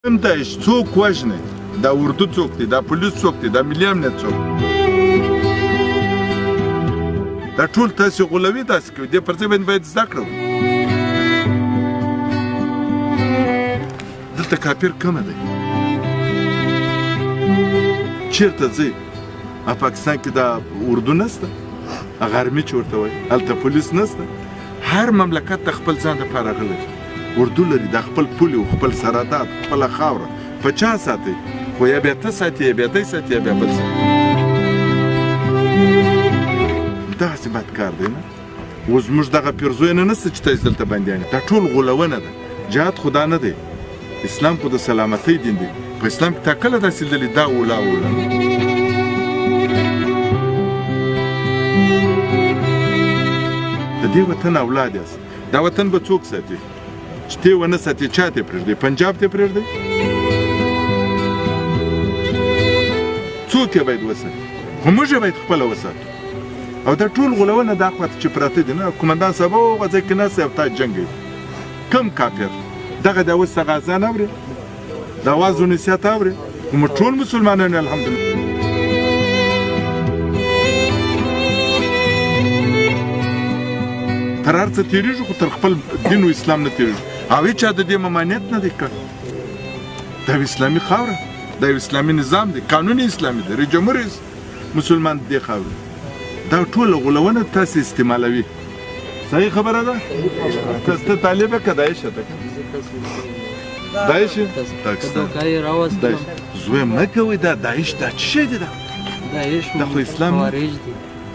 داعش څوک وژني؟ دا اردو څوک دی؟ دا پولیس څوک دی؟ دا ملي امنیت څوک؟ دا ټول تاسې غولوي، داسې کوي. دې پر ځای باندې باید زده کړه وکړو. دلته کافر کمه دی، چېرته ځئ؟ پاکستان کې دا اردو نشته، هغه ارمي چې ورته وایي، هلته پولیس نشته. هر مملکت د خپل ځان دپاره هغه لري، اردو لري، د خپل پولې او خپل سرحدات، خپله خاوره په چا ساتي؟ خو یا بیا ته ساتي، یا بیا دی ساتي، یا بیا بل ساتي. دغسې بد کار دی نه؟ اوس زموږ دغه پیرزوینه نشته چې تاسې دلته بندیان یې. دا ټول غولونه ده. جهاد خو دا نه دی، اسلام خو د سلامتۍ دین دی. په اسلام کې تا کله داسې لیدلي دا اولا اولا؟ د دې وطن اولاد یاست، دا وطن به څوک ساتي؟ چې ته ونه ساتي چا ته پرېږدي؟ پنجاب ته پرېږدي؟ څوک یې باید وساتي؟ خو موږ یې باید خپله وساتو. او دا ټول غولونه دا خواته چې پراته دي نه، قومندان صاحب هغه ځای کې ناست دی او تا جنګوي. کم کافر دغه د اوس هغه اذان اوري، د اواز و نصیحت اوري، خو موږ ټول مسلمانان یو الحمدلله. تر هر څه تېرېږو خو تر خپل دین و اسلام نه تېرېږو. او هېچا د دې ممانعت نه دی کړی. دا یو اسلامي خاوره، دا یو اسلامي نظام دی، قانون اسلامي دی، رئیس جمهور مسلمان د دې خاورې. دا ټوله غولونه تاسې استعمالوي. صحیح خبره ده؟ ته طالب یې که داعش ته؟ داعش یې؟ پاکستان داعش زوی مه کوئ. دا داعش دا څه شی دی؟ دا دا خو اسلام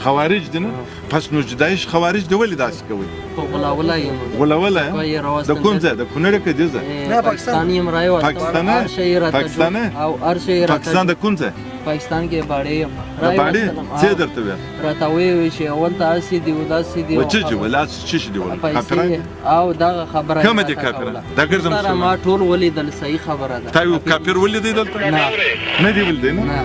خوارج دي نه؟ پس نو چې داعش خوارج دي ولې داسې کوئ؟ خو غولولی یم. غولولی یم؟ د کوم ځای؟ د کونړ که دې ځای؟ پاکستان یم راوستم. پاکستانه؟ پاکستانه؟ او هر شی راته پاکستان د کوم ځای؟ پاکستان کې باړې یم. د باړې؟ څه یې درته ویل؟ راته ویې ویل چې اول ته هسې دي او داسې دي. و څه چې ویل؟ هسې څه شي دي ویل؟ کافران دي؟ او دغه خبره یې کومه دي راته کافران؟ کوله. دا ګرځم سره ما ټول ولیدل، صحیح خبره ده. تا یو کافر ولیدی دلته؟ نه. نه دی ولیدی نه؟ نه.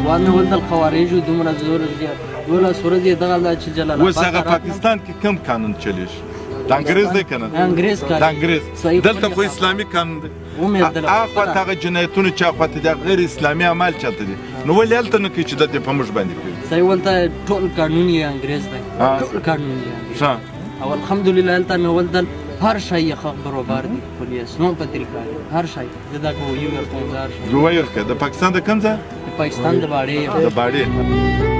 وامې ولیدل خوارجو دومره زور زیات 12 ورځې یې دغه ده چې جلال اوس آباد هغه ته راتلم. پاکستان کې کوم قانون چلیږي؟ د انګرېز دی که نه؟ انګرېز قانون. د انګرېز. صحیح دلته خو خبره. اسلامي قانون دی. ومې هغه ته هغه جنایتونه چې هغه ته دي، هغه غیر اسلامي اعمال چاته دي، نو ولې هلته نه کوي چې دلته په موږ باندې کوي؟ صحیح، ولته ټول قانون یې انګرېز دی، ټول قانون یې انګرېز. او الحمدلله هلته مې ولیدل هر شی یې ښه برابر دي، پولیسونو په طریقه دي، هر شی. زه دا کوم یو ورکوم، هر شی. دوه ورکړه. د پاکستان د کوم ځای؟ د پاکستان د باړې یم. د باړې.